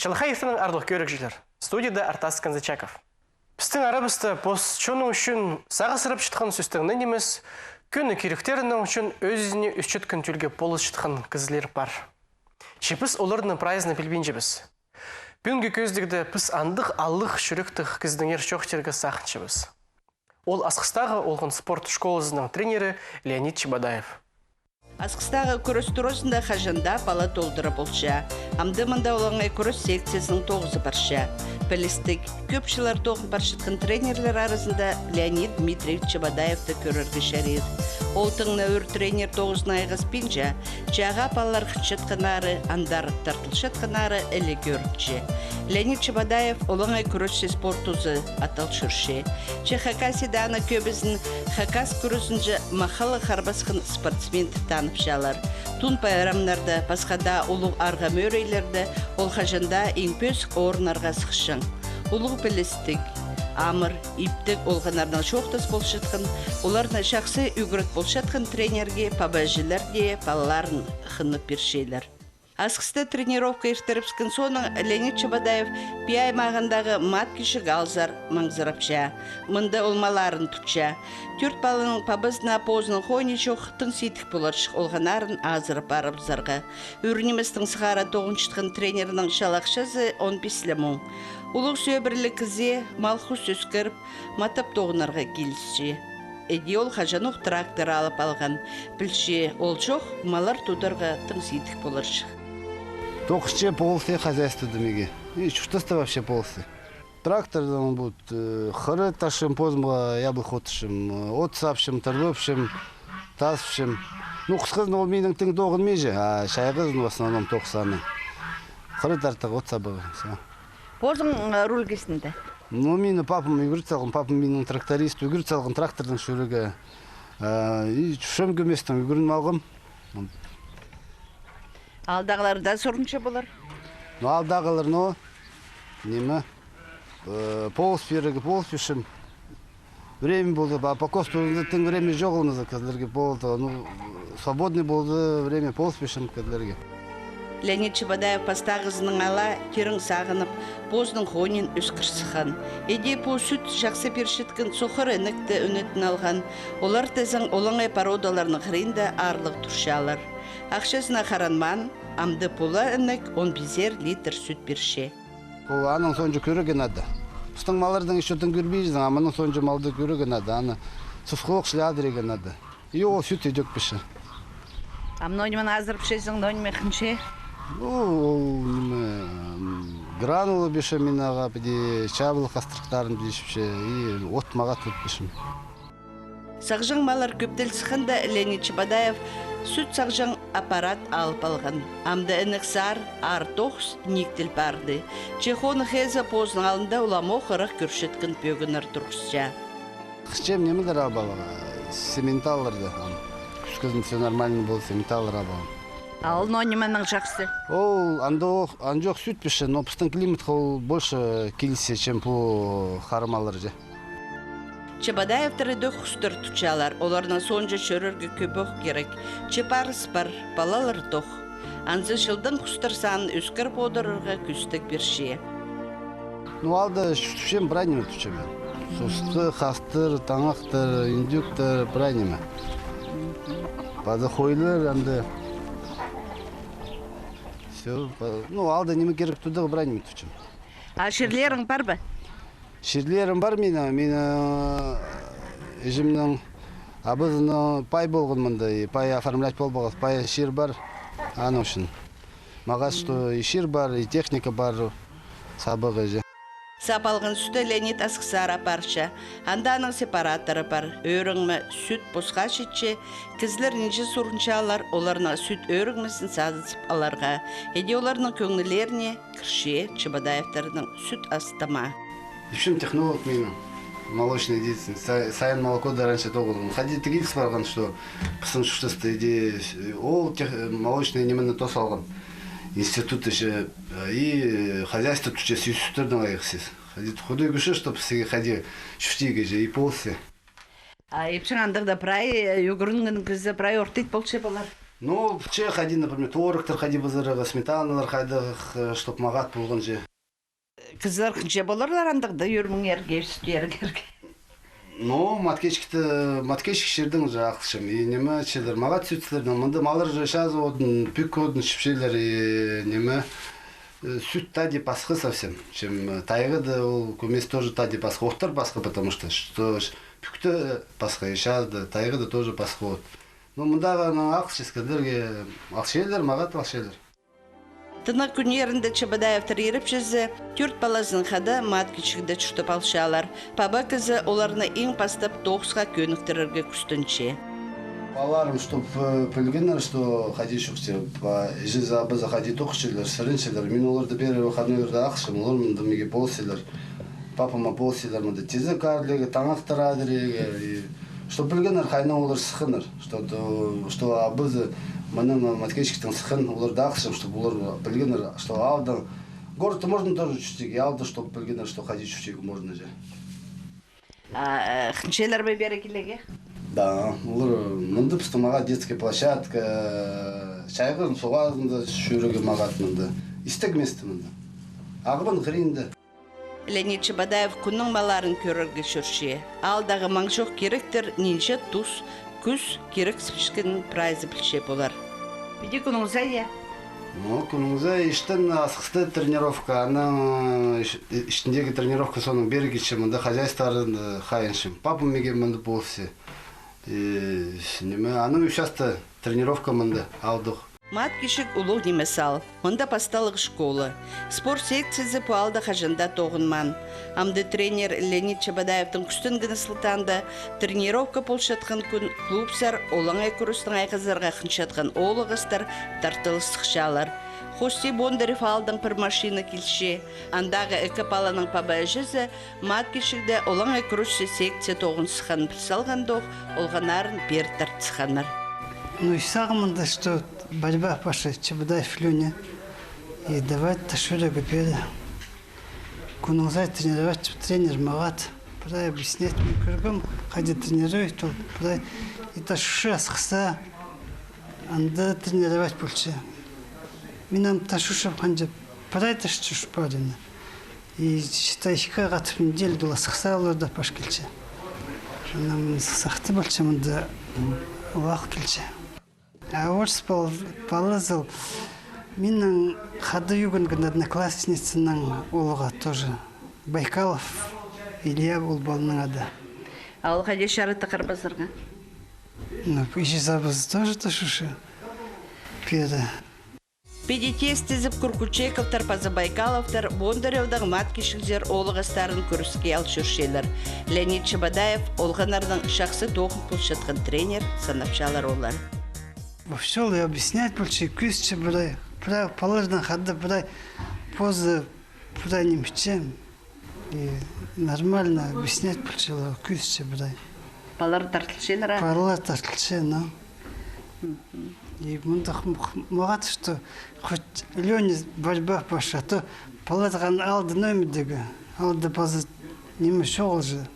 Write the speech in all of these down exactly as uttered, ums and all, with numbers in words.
Чалахай иртеннең, аарлығ кӧрігҷілер. Студияда Артас Канзычаков. Пістің арабыста пос чонның ӱчӱн сағыссырапчатхан сӧстең нимес, кӧні киректерінең ӱчӱн ӧзіне ӧсчеткен тӧлге полысчатхан кізілер пар. Че піс оларның прайзын пілбинчебіс. Пӱӱнгі кӧзідігде піс андағ алығ чӱректіг кізідеңер чоохтирға сағынчабыс. Ол Асхыстағы олған спорт школазының тренері Леонид Чебодаев. Асхыстағы кӱрес туразында хаҷан даа пала толдыра полча. Амды мында олаңай кӱрес секциязының тоғызы парча. Пілістіг, кӧп чыллар тоғын парчатхан тренерлер аразында Леонид Дмитриевич Чебодаевты кӧрерге чарир. Ол тың на ӱр тренер тоғызын айғаспинча, че ағаа палалар хынчатханнары, андар тартылчатханнары іле кӧрінче. Леонид Чебодаев олаңай кӱресче спорт узы атал чӧрче. Че Хакасияда аны кӧбізін хакас кӱрезінҷе махалығ харбасхан спортсмен тіп танапчалар. Тун пайрамнарда, пасха даа улуғ арғам ӧрейлерде ол хаҷан даа иң пӧзік орыннарға сыхчаң. Улуғ пілістіг, амыр, иптіг олғаннарнаң чоохтас полчатхан, оларны чахсы ӱгрет полчатхан тренерге паба-іҷелер дее палаларын хынып пирчелер. Асхыста тренировка иртірібіскен соонаң Леонид Чебодаев Пии аймағындағы Мат кічіг аалзар маңзырапча. Мында ол малларын тутча. Тӧрт паланың пабазына позының хонии чох, тың сидік поларҷых олғаннарын азырап парыбызарға. Ӱр ниместең сығара тоғынчатхан тренернің чал ахчазы он пис ле муң. Улуғ сӧбіреліг кізее мал-хус ӧскіріп, матап тоғынарға килісче. Іди ол хаҷанох трактор алып алған. Пілче, ол чох, маллар тударға тың сидік поларҷых. Тоғысча полысты хозяйствода меге. И чуртаста вообще полысты. Трактордаң вот, э, хыра тартчам, позыма яблых одырчам, э, от сапчам, тырбапчам, тасчам. Ну, хысхызын ол минің тың тоғынминча, а чайғызын в основном тоғыс аны. Хыра тартарға, от сабарға, всё. Позың, э, руль кистінде? Ну, мині папам ӱгрет салған, папам минің тракторист, ӱгрет салған трактордаң чӧрерге. Э, и чӧрчем кӧместең, ӱгреніп алғам. Аалдағылар даа сурынча полар? Ну, аалдағылар, ну, ниме, э, полыс пирерге полыс пирчем. Время полды, а покос турында тың время чоғыл, кізілерге полды. Ну, свободный полды время, полыс пирчем кізілерге. Леонид Чебодаев пастағызынаң ала тирең сағынып, позының хониин ӧскір сыххан. Іди пу сӱт чахсы пирчеткен сохыр інекті ӱнетін алған. Олар тізең олаңай породаларның хыринда аарлығ турчалар. Ахчазына харанмаан, амды пу ла інек он пизер литр сӱт пирче. Ол аның соонҷа кӧрерге надо. Пістің маллардаң ещё тың кӧрбинчезің, а мының соонҷа малды кӧрерге надо. Аны сусхылох чіли адырирға надо. И ол сӱт идӧк пирче. А мыноо ниме азырапчазың, мыноо ниме хынча? Ну, ол ниме, м, гранула пирче мин ағаа, піди чабылых астырыхтарын пирче, и от мағаа тут пирчем. Сағҷаң маллар кӧптел сыхханда, Леонид Чебодаев сӱт сағҷаң аппарат алып алған. Амды інек сар, аар тоғыс, нииктел парды. Че хоны хызы позының алнында уламох ырах кӧрчеткен пӧгіннер турғысча. Хынчам нимелер алып аларға, симменталларды, ам. Кӱскізін всё нормально полза, симменталлар алып алам. А ол ноо нименең чахсы? Ол анда ох, анҷох сӱт пирче, но пістің климатха ол больше килісче, чем пу хара маллар же. Чебодаевтар идӧк хустар тутчалар, оларның соонҷа чӧрерге кӧбӧк кирек. Че парыс пар, палалар тох. Анзы чылдаң хустар санын ӧскіріп одырарға кӱстіг пирче. Ну, аалда чуртапчам, прай ниме тутчам мин. Сусты, хастар, таңахтар, индюктар, прай ниме. Паза хойлар анда. Всё, па-, ну, аалда ниме кирек тудығ, прай ниме тутчам. А чирлерің пар ба? Чирлерім пар минің, минің, э, іҷемнің абызының пай полған мында, и пай оформлять полбағас, пай чир пар, аның ӱчӱн. Мағаа что и чир пар, и техника пар, сабығ іҷе. Сап алған сӱтті Леонид Асхыссар апарча. Анда аның сепараторы пар. Ӧріңме, сӱт посха читче, кізілер нинҷе сурынчалар оларның сӱт ӧріңмезін садызып аларға. Іди оларның кӧңнілеріне кірче Чебодаевтарның сӱт астама. Ипчім технолог минің, молочный деятельность. Са-, Саян молоко да раньше тоғынған. Хайди тігіліс парған, что пістің чуртаста іди, э, ол тех-, э, молочный нимені тоос алған. Институт іҷе, э, и, э, хозяйство тутча сӱ-, сӱстернең айғасча. Хайди Худай кӧрче, что пістің хайди чуртирға же и полысча. А ипчің андағда прай, э, ӱгренген кізі прай орта ит полча полар. Ну, че хайди, например, творогтар хайди пызырарға, сметаналар хайдағ, э, чтоб мағат полғанҷа. Кізілер хынча поларлар андағ даа ӧрмеңерге, сӱт иргерге? Ну, Маткечикте, Маткечик чирдең же ахчам. И ниме, чилер мағат сӱтсілер, но мында маллар же чазы одын, пӱк одын чіпчелер, и ниме, э, сӱт тади пасха совсем. Чем, э, тайғада ол кӧмес тоже тади пасха, оттар пасха, потому что, что пӱкте пасха, и чазыда, тайғада тоже пасха от. Ну, мындағы, ну, ахча искеннерге алчалар, мағат алчалар. Тынағ кӱннерінде Чебодаевтар ирепчізі тӧрт палазын хада Маткечикте чуртап алчалар. Паба кізі оларны иң пастап тоғысха кӧніктірерге кӱстенче. Палаларым, чтоб, э, пілгеннер, что хайди чох тіп, па, іҷезі, абазы хайди тоғынчалар, сіренчелер. Мин оларды первый выходнойда ахчам, олар мында мағаа полысчалар. Папама полысчалар мында тизек аарлирға, таңахтар аарлирға, и чтоб пілгеннер, хайдаң олар сыхханнар, что, что абазы мынаң Маткечиктең сыххан, оларды ахчам, чтоб олар пілгеннер, что аалда, городта можно тоже чуртирға, аалда, чтоб пілгеннер, что хайди чуртирға можно же. А, э, хынчалар ба пеер килерге? Да, олар мында пістің мағат детская площадка, чайғызын, суғ азында чӧрерге мағат мында. Истіг место мында. Ағбан хыринда. Леонид Чебодаев кӱннің малларын кӧрерге чӧрче. Аалдағы маң чох киректер нинҷе тус, кӱс кирексіпчеткенін прайзы пілче полар. Піди кӱннің сай, я? Ну, кӱннің сай, иштен асхыста тренировка, анаң, э, иш-, иштіндегі тренировка, соонаң пеер килчем, мында хозяйстволарны хайынчам. Папам мағаа мында полысча. Э, ниме, анаң ӱс часта тренировка мында, аалдох. Маткечик улуғ нимес аал. Мында пасталығ школа. Спорт секциязы пу аалда хаҷан даа тоғынмаан. Амды тренер Леонид Чебодаевтің кӱстенгені сылтаанда, тренировка полчатхан кӱн клубсар олаңай кӱрестең айғазарға хынчатхан оолағастар тартылыс сыхчалар. Хости Бондарев аалдаң пір машина килче. Андағы ікі паланың паба-іҷезі Маткечикте олаңай кӱресче секция тоғын сыхханын піл салғандох, олғаннарын пеер тарт сыхханнар. Ну, и сағам мында, что борьба пасча Чебодаев Леня. И давай тас чӧрерге пеер. Кӱннің сай тренировать, тренер мағат прай объяснять, мин кӧргем, хайди тренирует ол, прай. И тас чӧрче асхыста, анда тренировать полча. Мин ам тас чӧрчем, ханҷа прай тас чӧрче парина. И считай, ікі хатап неделя даа ол асхыста, оларда пас килче. Анаң мин сахты полчам, мында ол ах килче. А орыс пал-, палазы ол. Минің хада ӱгренген одноклассницаның оолғы тоже. Байкалов Илья ол паланың ады. А ол хайди чарады харбазарға? Ну, іҷезі-абазы тоже тас чӧрче. Пеер. Піди тиістезіп, Куркучековтар паза Байкаловтар Бондаревтің Маткечиктер оолағастарын кӱреске ал чӧрчелер. Леонид Чебодаев олғаннарның чахсы тоғын полчатхан тренер санапчалар олар. Вообще, ол объяснять полча, кӧзітче прай, прай палаларнаң хада прай позы прай ниме итче. И нормально объяснять полча, кӧзітче прай. Палалар тартылчалар, а? Палалар тартылча, ну. И мындағ м-, мағат, что хоть Леня борьба пасча, а то палаларға алды номердегі, алды пазы ниме чоғыл же.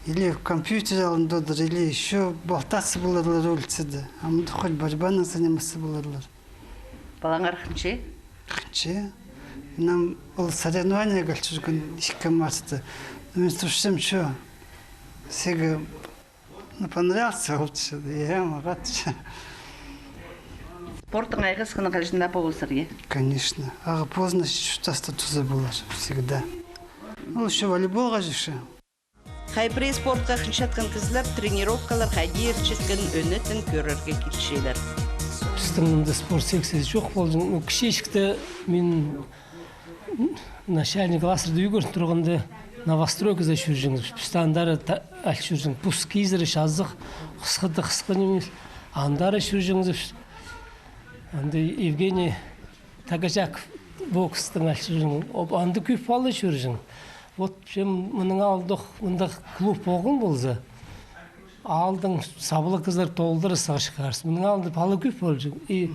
Или компьютер алнында одыр, или ещё болтаться поларлар улицада. А мында хоть борьбанаң заниматься поларлар. Палаңар хынча? Хынча. Мынам ол соревнованиеге ал чӧрген ікі мартта. Ну, мин сурчам, чо, сиге, ну, понравился ол, че, я, мағат, че. Спорттаң айғасханы хаҷан даа полызар, я? Конечно. Ағаа позына чуртаста туза полар, всегда. Ол ещё волейболға чӧрче. Хай пірее спортха хынчатхан кізілер тренировкалар хайди иртчеткенін ӧнетін кӧрерге килчелер. Пістің мында спорт секциязы чох полҷаң. Ну, кічіҷекте мин начальный класстарда ӱгрен турғанда новостройказар чӧрҷеңміс. Пісті андар та-, ал чӧрҷең. Пус кизіре чазағ, хысхыда хысхы нимес. Андар чӧрҷеңміс. Анда Евгений Тагачак бокстаң ал чӧрҷең. Об-, анда кӧп пала чӧрҷең. Вот, чем мының алнында мындағ клуб полған полза, аалдаң саблы кізілер толдыра сығара чыхарыс. Мының алнында пала кӧп полҷаң. И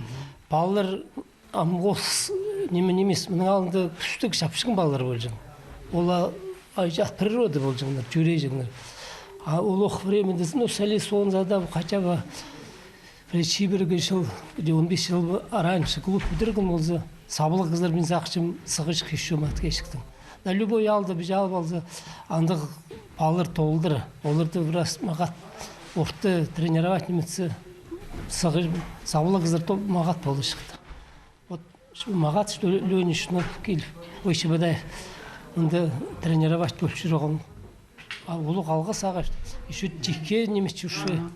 палалар ам ос ниме нимес, мының алнында кӱстіг чапчаң палалар полҷаң. Олар, ай, ча-, природа полҷаңнар, чӧрҷеңнер. А ол ох времяда, ну, сали сонза да, хотя бы Пірее чибіргі чыл, пірее он пис чыл раньше клуб пӱдірген полза, саблығ кізілер, мин сағынчам, сығарҷых ещё Маткечіктең. Да любой аалда піс алып алза, андағ палалар толдыра. Оларды пірее мағат орта тренировать ниме итсе, сығар-, саблығ кізілер тол-, мағат поларҷыхтар. Вот, шу мағат, что Лё-, Леня Чучунов киліп, ой, Чебодаев, мында тренировать полып чӧрген. А улуғ алғыс ағаа, ещё тикке ниме чӧрче.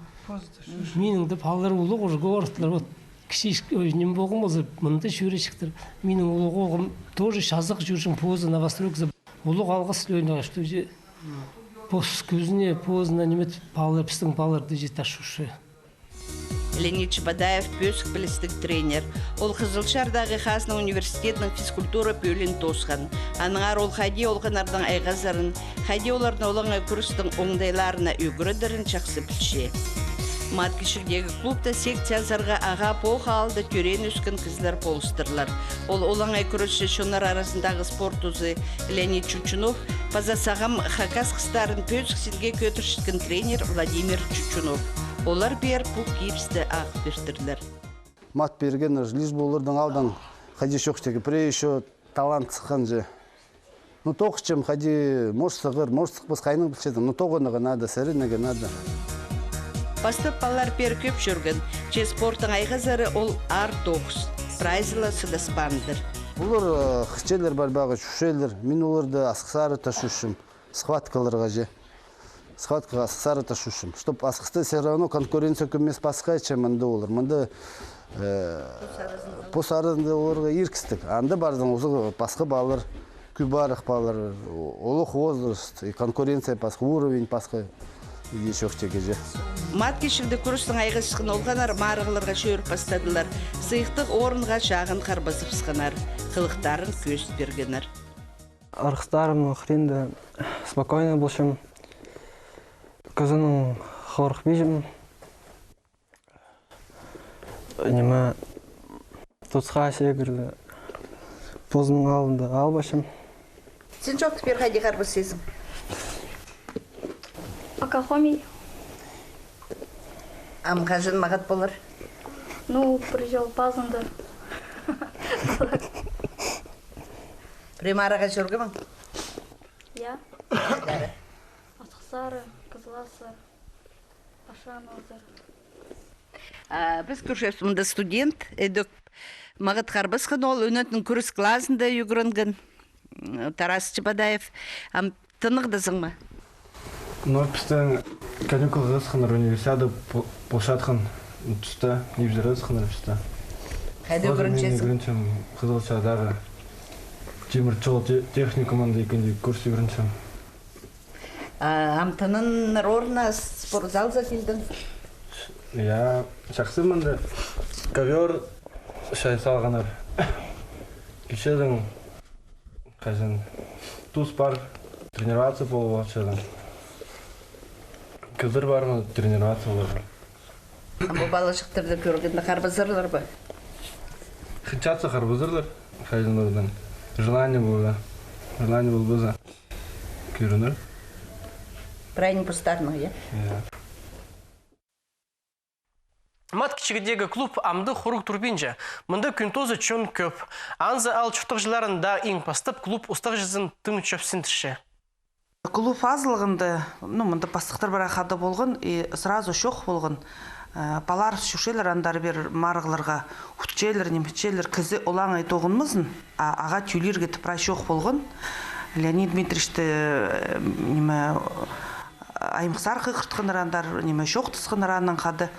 Минің дее палалар улуғ уже городтар, вот, кічіҷек, ой, ниме полған полза, мында чӧрерҷіктер. Минің улуғ оолғым тоже чазағ чӧрҷең позы новостройкада. Улуғ алғыс Леняға, что же пос кӧзіне, позына ниме, палалар, пістің палаларды же тасча. Леонид Чебодаев пӧзік пілістіг тренер. Ол Хызылчардағы хазна университетінің физкультура пӧлиин тоосхан. Аннаңар ол хайди олғаннарның айғазарын, хайди оларны олаңай кӱрестің оңдайларына ӱгредерін чахсы пілче. Маткечігдегі клубта секция азарға ағаа пу аалда тӧреен-ӧскен кізілер полыстырлар. Ол олаңай кӱресчі чоннар аразындағы спорт узы Леонид Чучунов паза сағам хакас хыстарын пӧзік синге кӧдірчеткен тренер Владимир Чучунов. Олар пеер пу кибісті ағыл пиртірлер. Мат пиргеннер, лишь бы оларның алдаң хайди чох теге, пірее ещё талант сыххан же. Ну, тоғынчам, хайди, может, сығар, может, сыхпас, хайдаң пілчезің. Ну, тоғынарға надо, сіренерге надо. Пастап палалар пеер кӧп чӧрген, че спорттың айғазары ол аар тоғыс. Прайзы ла сыдаспаандыр. Олар, э, хынчалар борьбаға, чӧрчелер. Мин оларды Асхыссары тасчам. Схваткаларға же. Схваткаға Асхыссары тасчам. Чтоб Асхыста всё равно конкуренция кӧмес пасха, чем мында олар. Мында, э, пос аразында оларға иркістіг. Анда парзаң, оза пасха палалар, кӧп арах палалар, олох возраст, и конкуренция пасха, уровень пасха, и чох теге же. Маткечігде кӱрестең айғасчатхан олғаннар марығларға чӧріп пастадылар. Сыйыхтығ орынға чағын харбазыбысханнар, хылыхтарын кӧзіт пиргеннер. Арғыстарымның хыринда спокойно полчам. Кізінең хорыхпинчам. Ниме, тусха сегірді позының алнында албасчам. Син чоохтап пир, хайди харбасчазың? Пока хомай. Ам хаҷан мағат полар? Ну, пір чыл пазында. Пірее марығға чӧргем бе? Я. Асхыссары, Кызлассар, Ашан озыр. А, піс кӧрчебіс, мында студент, ідӧк мағат харбасхан ол, ӱнетін кӱрес клазында ӱгренген, м, Тарас Чебодаев. Ам тынағдазың ма? Ну, пістің каникулға хынар, универсиада пол-, полчатхан туста, ибзер хынар пісті. Хайда ӱгренчезің? Ӱгренчем Хызылчардағы тимір чол те-, техникумында ікінҷі курс ӱгренчем. А, ам тынанар орнына спортзалзар килдің? Я, чахсы мында. Ковёр чай салғаннар. Килчезің, хаҷан тус пар, тренироваться полып алчазың. Кізілер пар ма, тренироваться полар. А пу палаҷахтарды кӧргенде харбазарлар ба? Хынчатса харбазарлар, хайзын ордаң. Желание полза. Желание полбаза, кӧрінер. Прайның постарының, я? Я. Маткечігдегі клуб амды хуруғ турбинча. Мында кӱн тооза чон кӧп. Анзы аал чуртағҷыларын даа иң пастап клуб устағҷызын тың чӧпсіндірче. Клуб азылғанда, ну, мында пастыхтар пірее хада полған, и сразу чох полған. Э, палалар чӧрчелер андар-пеер марығларға, утчалар, ниме итчелер, кізі олаңай тоғынмазын, а ағаа тӧлирге тіп прай чох полған. Леонид Дмитриевичті, э, ниме, аймахсар хығыртханнар андар, ниме, чоохтасханнар аннаң хада.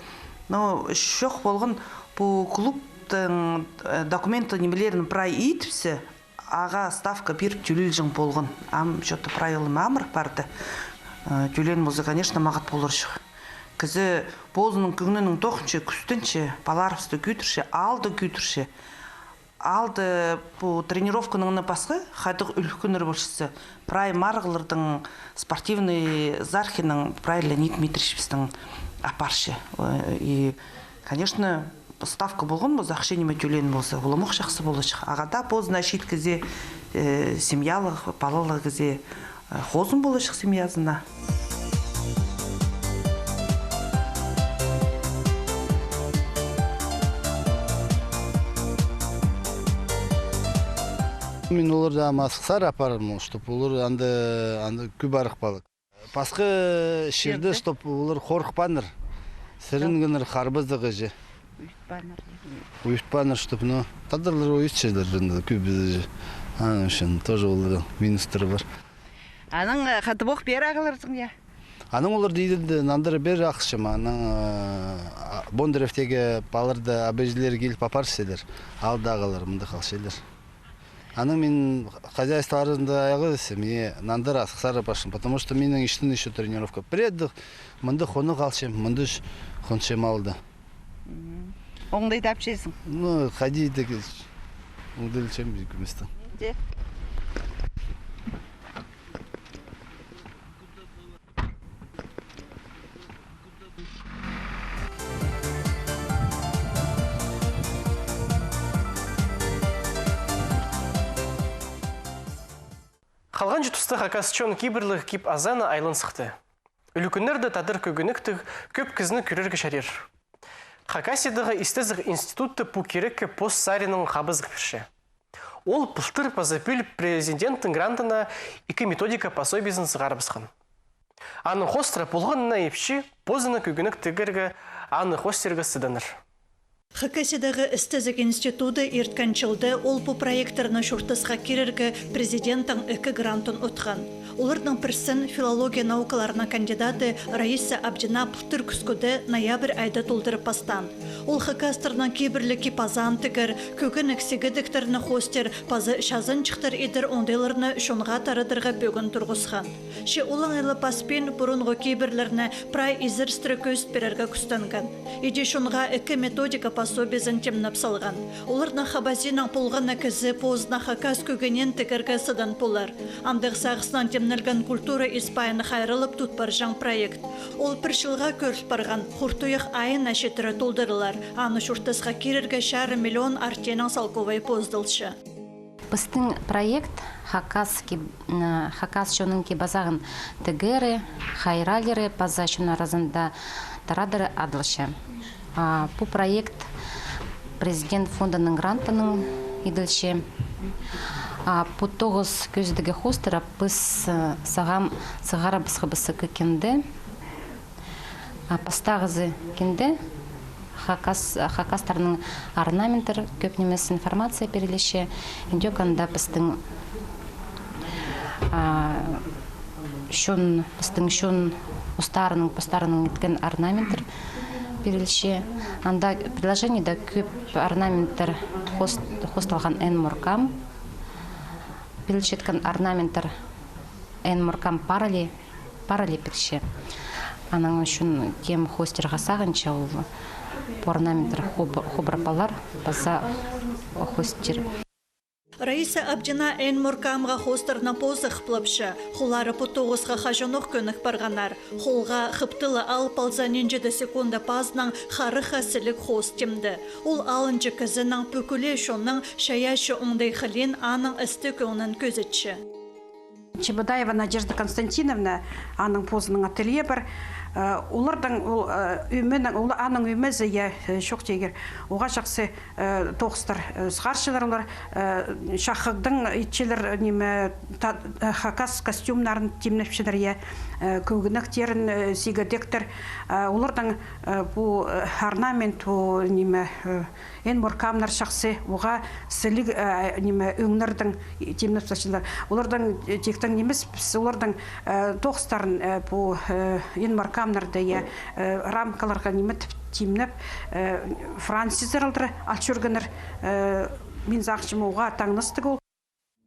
Но чох полған пу клубтың, э, документі нимелерін прай идіпсе, ағаа ставка пиріп тӧлелҷең полған. Ам чё-то прай ла мамыр парды. Э, тӧлеен полза, конечно, мағат поларҷых. Кізі позының кӧңнінең тоғынча, кӱстенче, палаларыбысты кӧдірче, аалды кӧдірче. Аалда пу тренировканың на пасха, хайдағ ӱлӱкӱннер полчатса, прай марығларның спортивный зархинаң прай Леонид Дмитриевич пістің апарча. Э, и, конечно, ставка полған полза, ахча ниме тӧлеен полза, уламох чахсы поларҷых. Ағаа даа позына чиит кізее, э, семьялығ, палалығ кізее, э, хозым поларҷых семьязына. Мин оларды ам Асхыссар апарам, ол, чтоб олар анда, анда кӧп арых палып. Пасха чирде, чтоб олар хорыхпааннар. Сіренгеннер харбазығҷа. Уйытпааннар. Уйытпааннар, чтоб, ну, тадарлар уйытчалар анда кӧбізі. Аның ӱчӱн тоже олар минустары пар. Анаң, э, хатап ох пеер ағыларзың, я? Анаң оларды иділді нандыра пеер ағылчам, анаң, э, а, Бондаревтегі палаларды абаҷылары киліп апарчалар, аалдағылар мында халчалар. Анаң мин хозяйство аразында ағылчам, мин нандыра Асхыссар апарчам, потому что минің іҷетте ещё тренировка. Пірее дее мында хонығ алчам, мында ш-, хончам аалда. Мгм. Оңдай тапчазың? Ну, хайди дее, оңдайлапчам кӧместең. Де. Халғанҷы туста хакас чон кибірліг кип-азаана айлан сыхты. Ӱлӱкӱннерде тадар кӧгенектіг кӧп кізіні кӧрерге чарир. Хакасиядағы істезіг институтта пу кирекке пос саринаң хабазығ пирче. Ол пылтыр паза пӱӱл президенттің грантына ікі методика пособиезін сығарыбысхан. Аның хоостыра полған на ипчі позына кӧгенек тігерге, аны хоостирға сыданар. Хакасиядағы істезіг институты ирткен чылда ол пу проекттерні чуртасха кирерге президенттің ікі грантын утхан. Оларның пірсін филология наукаларының кандидаты Раиса Абдина пылтыр кӱскӱде, ноябрь айда толдырып пастаан. Ол хакастарның кибірліг кип-азаан тігер, кӧгенек сигедектерні хоостир паза чазанҷыхтар идер оңдайларны чонға тарадарға пӧгін турғысхан. Че олаңай ла паспин пурунғы кибірлерні прай изерістіре кӧзіт пирерге кӱстенген. Иди чонға ікі методика пособиезін тимнеп салған. Оларның хабазиинаң полған на кізі позына хакас кӧгенеен тігерге сыдан полар. Андағ сағыснаң тимнелген культура ис-пайын хайраллап тут парҷаң проект. Ол пір чылға кӧріл парған, хуртуях айына читіре толдырылар. Аны чуртасха кирерге чарым миллион артиенең салковай поздылча. Пістің проект хакас кип-, м, хакас чонның кип-азағын тігері, хайраллиры паза чон аразында тарадары адалча. А, пу проект Президент фондының грантынаң иділче. А, пу тоғыс кӧзідігі хоостыра піс, э, сағам сығарыбысхабыс ікі кинде. А, пастағызы кинде хакас, хакастарның орнаменттер, кӧп нимес информация пирілче. Індӧк анда пістің, а, чон, пістің чон устарының, постарының иткен орнаменттер пирілче. Анда приложениеде кӧп орнаменттер хоос-, хоосталған Н. Моркам. Пирілчеткен орнаменттер Н. Моркам парали, парали пирче. Аның ӱчӱн кем хоостирға сағынча, ол пу орнаменттер хуб-, хубырып алар, паза хоостир. Раиса Абдина Н. Моркамға хоостарны позы хыплапча, холлары пу тоғысха хаҷанох кӧнік парғаннар. Холға хыптыла алып алза, нинҷе-де секунда пазынаң харыхха сіліг хоос тимде. Ол алынҷа кізінің, пӱкӱле чонның чайаачы оңдай хылиин аның істі кӧңнін кӧзітче. Чебодаева Надежда Константиновна, аның позының ателье пар. Э, оларның, ол, э, ӧменің, ол, аның ӧмезі, я, э, чох тигір. Оға чахсы, э, тоғыстар, э, сығарчалар олар, э, чахығдаң итчелер, ниме, та-, э, хакас костюмнарын тимнепчелер, я, э, кӧгенектерін, э, сигедектер. Э, оларның, э, пу, э, орнамент, пу, ниме, э, Н. Моркамнар чахсы, оға сіліг, э, ниме, ӧңнердең тимнеп салчалар. Оларның, э, тиктең нимес, піс оларның, э, тоғыстарын, э, пу, э, Н. Моркамнарды, я, э, рамкаларға ниме тіп тимнеп, э, французтар алдыра ал чӧргеннер, э, мин сағынчам, оға таңнастығ ол.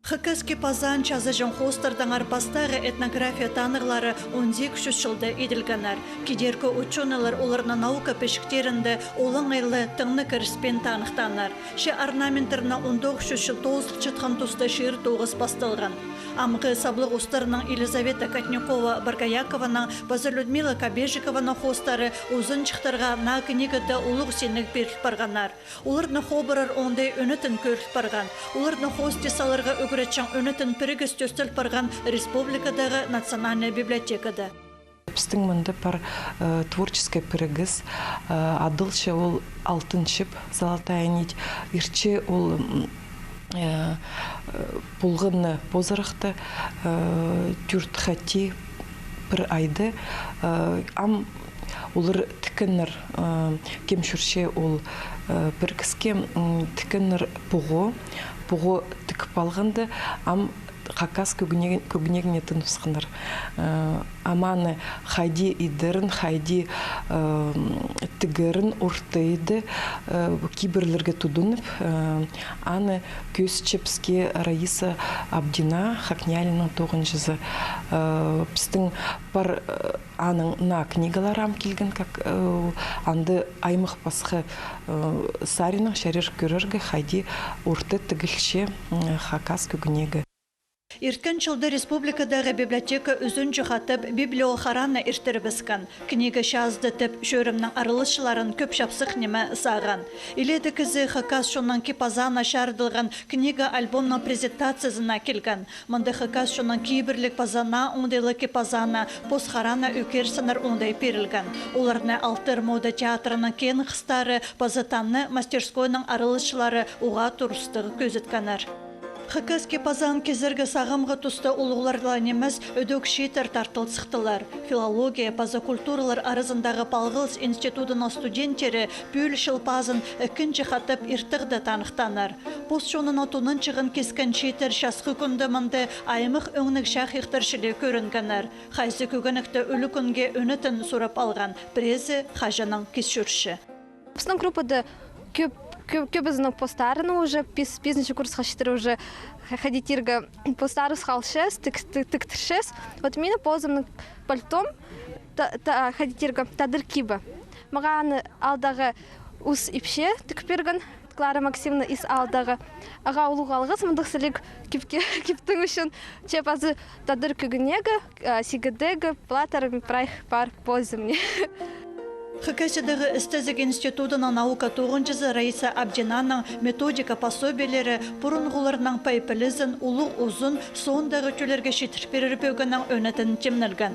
Хакас кип-азаан чазаҷаң хоостардаңар пастағы этнография танығлары он сигіс чӱс чылда иділгеннер. Кидеркі учёныйлар оларны наука пічіктерінде олаңай ла тың на кіріспин таныхтааннар. Че орнаменттерні он тоғыс чӱс чыл тоозылчатхан туста чиир тоғыс пасталған. Амғы саблығ устарның Елизавета Катникова-Боргоякованың паза Людмила Кобежикованың хоостары узунҷыхтарға наа книгада улуғ синніг пиріл парғаннар. Оларны хобырар оңдай ӱнетін кӧріл парған. Оларны хоости саларға ӱгретчең ӱнетін пірігіс тӧстел парған республикадағы национальнай библиотекада. Пістің мында пар, э, творческай пірігіс, э, адалча ол «Алтын чіп», «Золотая нить». Иртче ол, м, э, полғанны позырахта, э, тӧрт хати пір айда, э, ам олар тіккеннер, э, кем чӧрче ол, э, пір кіске, м, тіккеннер пуғы, пуғы тігіп алғанда, ам хакас кӧгенегіне тыныбысханнар. Э, ам аны хайди идерін, хайди, э, тігерін орта иді, э, кибірлерге тудынып, э, аны кӧзітче піске Раиса Абдина, ХакНИИЯЛИ-ның тоғынҷызы. Э, пістің пар, э, аның наа книгалары ам килген, как, э, анда аймах-пасха, э, саринаң чарир кӧрерге, хайди орта тігілче, м, хакас кӧгенегі. Ирткен чылда республикадағы библиотека ӱзінҷі хатап библиохарана иртірібіскен. Книга чазыда тіп чӧрімнің араласчыларын кӧп чапсых ниме сағаан. Илееде кізі хакас чонның кип-азаана чарыдылған книга альбомның презентациязына килген. Мында хакас чонның кибірліг паза наа оңдайлығ кип-азаана, пос харана ӧкерсінер оңдай пирілген. Оларны Алтыр мода театрының киин-хыстары паза Танны мастерскойның араласчылары уғаа турыстығ кӧзіткеннер. Хакас кип-азаан кизерге сағамғы туста улуғлар ла нимес, ідӧк чииттер тартыл сыхтылар. Филология паза культуралар аразындағы палғалыс институдының студенттері пӱӱл чыл пазын ікінҷі хатап иртігде таныхтааннар. Пос чонының тунанҷыған кискен чииттер часхы кӱнде мында аймах ӧңніг чахайахтар чіли кӧрінгеннер. Хайзы кӧгенекті ӱлӱкӱнге ӧнетін сурап алған, пірезі хаҷаннаң кис чӧрче. Пістің группада кӧп, кӧп, кӧбізінің постарының уже пис, пизінҷі курсха читіре уже ха-, хайди тирге, постарыбыс халчабыс, тік-, тік-, тіктірчебіс. Вот минің позымның пальтом, та-, та-, хайди тирге, тадар кибі. Мағаа аны аалдағы ус ипчі тік пирген, Клара Максимовна, ис аалдағы. Ағаа улуғ алғыс мындағ сіліг кипке, киптің ӱчӱн. Че пазы тадар кӧгенегі, а, сигедегі, платтарым прай пар позымның. Хакасиядағы істезіг институдының наука тоғынҷызы Раиса Абдинаның методика пособиелері пурунғыларның пай пілізін улуғ узун, соондағы тӧллерге читір пирер пӧгіннең ӧнетін тимнелген.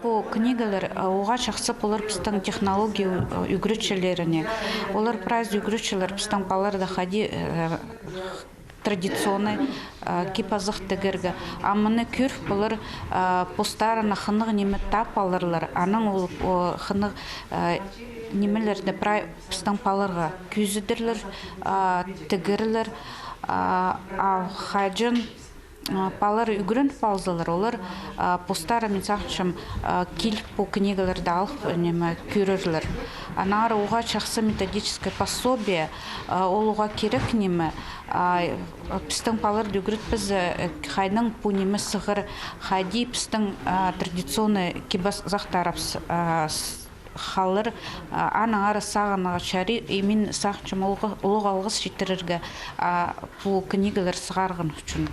Пу книгалар, а, уғаа чахсы полар пістің технология, а, ӱгретчілеріне. Олар прайзы ӱгретчілер пістің палаларны хайди, э, традиционный, а, кип-азах тігерге. А мыны кӧр, пулар, а, постарына хынығ ниме таап аларлар. Анаң ол, о, хынығ, а, нимелерні прай пістің палаларға кӧзідерлер, а, тігерлер, а, а хаҷан, а, палалар ӱгреніп алзалар, олар, а, постары, мин сағынчам, а, киліп, пу книгаларды алып, ниме, кӧрерлер. Аннаңар уғаа чахсы методическое пособие, а, ол уғаа кирек ниме, а, пістің палаларды ӱгретпезер, э, хайдаң пу ниме сығар, хайди пістің, а, традиционный кип-азахтарыбыс, а, с-, халар, а, аннаңар сағынарға чарир, и мин сағынчам улуғ, улуғ алғыс читірерге, а, пу книгалар сығарған ӱчӱн.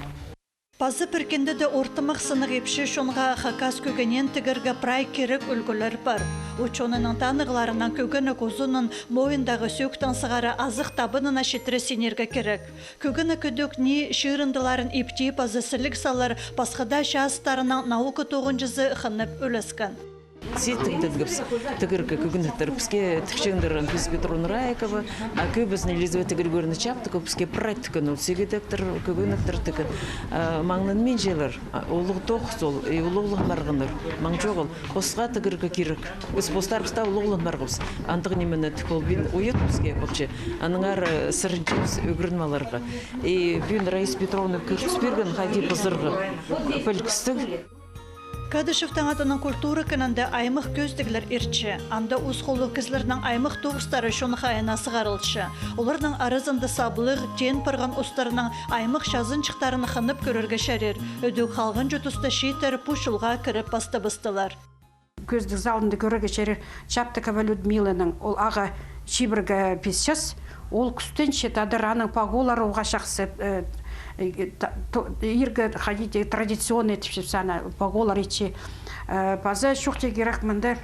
Пазы пір кинде дее ортымах сыннығ ипчі чонға хакас кӧгенеен тігерге прай кирек ӱлгӱлер пар. Учёнайның танығларынаң кӧгенек узунын мойындағы сӧӧктең сығара азых табынына читіре синерге кирек. Кӧгенек ідӧк ни чыырындыларын иптии паза сіліг салар пасха даа чазыттарынаң наука тоғынҷызы хынып ӱлескен. Сидік тігібіс, тігерге кӧгенектер, піске тікчеңнер Раиса Петровна Раикова, а кӧбізін Елизавета Григорьевна Чаптыкова, піске прай тіккен ол, сигедектер, кӧгенектер тіккен. А, маңнанминчалар, а, улуғ тоғыс ол, и улуғланмарғаннар, маң чоғыл, посха тігерге кирек. Піс постарыбыс таа улуғланмарғабыс. Андағ нимені тік полбин, уйат піске полча. Аннаңар, э, сырынчабыс ӱгреніп аларға. И пӱӱн Раиса Петровна кӧргіс пирген, хайди пызырға пілгістіг. Кадышевтің адынаң культура кінінде аймах кӧзідіглер иртче. Анда ус холлығ кізілернің аймах тоғыстары чон хайиина сығарылча. Оларның аразында саблығ, теен парған устарның аймах чазынҷыхтарын хынып кӧрерге чарир. Ідӧк халғанҷы туста чииттер пу чолға кіріп пастабыстылар. Кӧзідіг залында кӧрерге чарир Чаптыкова Людмиланың, ол ағаа чибіргі пис час, ол кӱстенче тадар, аның пагулары уғаа чахсы, э, э, та-, то-, иргі хайди тирге, традиционный тіпчебіс аны, пагулар итче. Э, паза чоохтирға кирек мында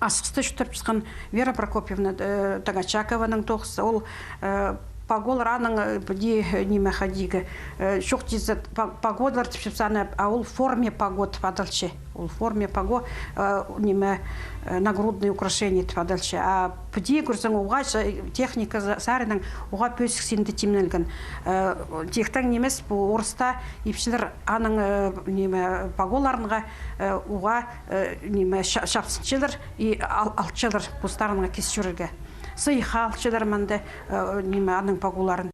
асхыста чуртапчатхан Вера Прокопьевна, э, Тогочакованың тоғызы, ол, э, Паголар аның, э, піди, э, ниме, хайди, э, чоохтаза, па-, паголар тіпчебіс аны, а ол форме паго тіп адалча. Ол форме паго, э, ниме, э, нагрудное украшение тіп адалча. А піди кӧрзең, уғаа, э, техника за-, саринаң уғаа пӧзік синде тимнелген. Э, тиктең нимес, пу орыста ипчілер аның, э, ниме, паголарынға, э, уғаа, э, ниме, ча-, чапсынчалар и ал-, алчалар постарынға кис чӧрерге. Сыйыхха алчалар мында, э, ниме, аның паголарын.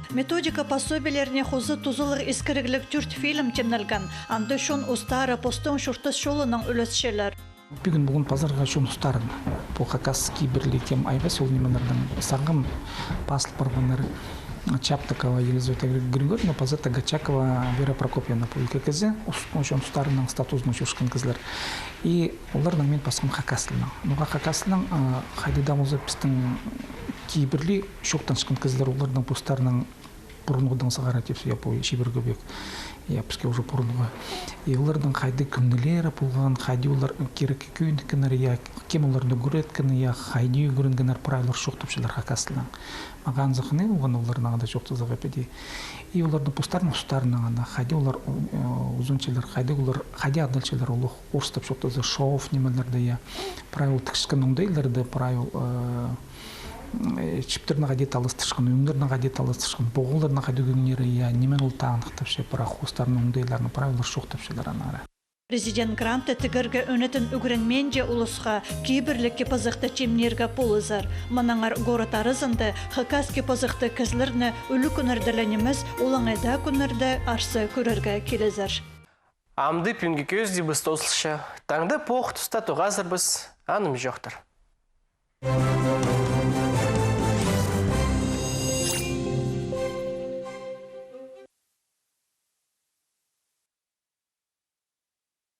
Методика пособиелеріне хоза тузалығ искірігліг тӧрт фильм тимнелген. Анда чон устары постың чуртас чолынаң ӱлесчелер. Пӱӱн полған пазарға чон устарын, пу хакас кибірліг кем айғас ол нимелернең сағам пазыл парғаннар. Чаптыкова Елизавета Григорьевна, паза Тогочакова Вера Прокопьевна, пу ікі кізі ус-, чон устарының статузынаң чӧрчеткен кізілер. И оларнаң мин пасхам хакас тілінең. Ноға хакас тілінең, а, хайди даа полза пістің кибірліг чоохтанчатхан кізілер, оларның постарының пурунғыдаң сығара тіпче, я, пу чибіргі век. Я, піске уже пурунғы. И оларның хайди кӧңнілері полған, хайди олар кирекке кӧніккеннер, я, кем оларны ӱгреткені, я, хайди ӱгренгеннер, прай олар чоохтапчалар хакас тілінең. Мағаа анзы хынығ полған оларнаң анда чоохтазарға піди. И оларның постарының устарынаң анда, хайди олар, э, узунчалар, хайди олар, хайди адалчалар, ол орыстап чоохтаза, шов нимелерді, я. Прай ол тікчеткен оңдайларды, прай ол, э, э, чіптерні хайди таластырчатхан, ӧңнерні хайди таластырчатхан, поғаларны хайди кӧңнері, я, ниме ол таныхтапча, прай хостарының оңдайларын, прай олар чоохтапчалар аннаңар. Президент гранты тігерге ӧнетін ӱгренмеенҷе улусха кибірліг кип-азахты тимнирге полызар. Мынаңар город аразында хакас кип-азахты кізілерні ӱлӱкӱннерде ле нимес, олаңай даа кӱннерде арса кӧрерге килізер. Амды пӱӱнгі кӧзідібіс тоозылча. Таңда пу ох туста тоғазарбыс, анымҷохтар.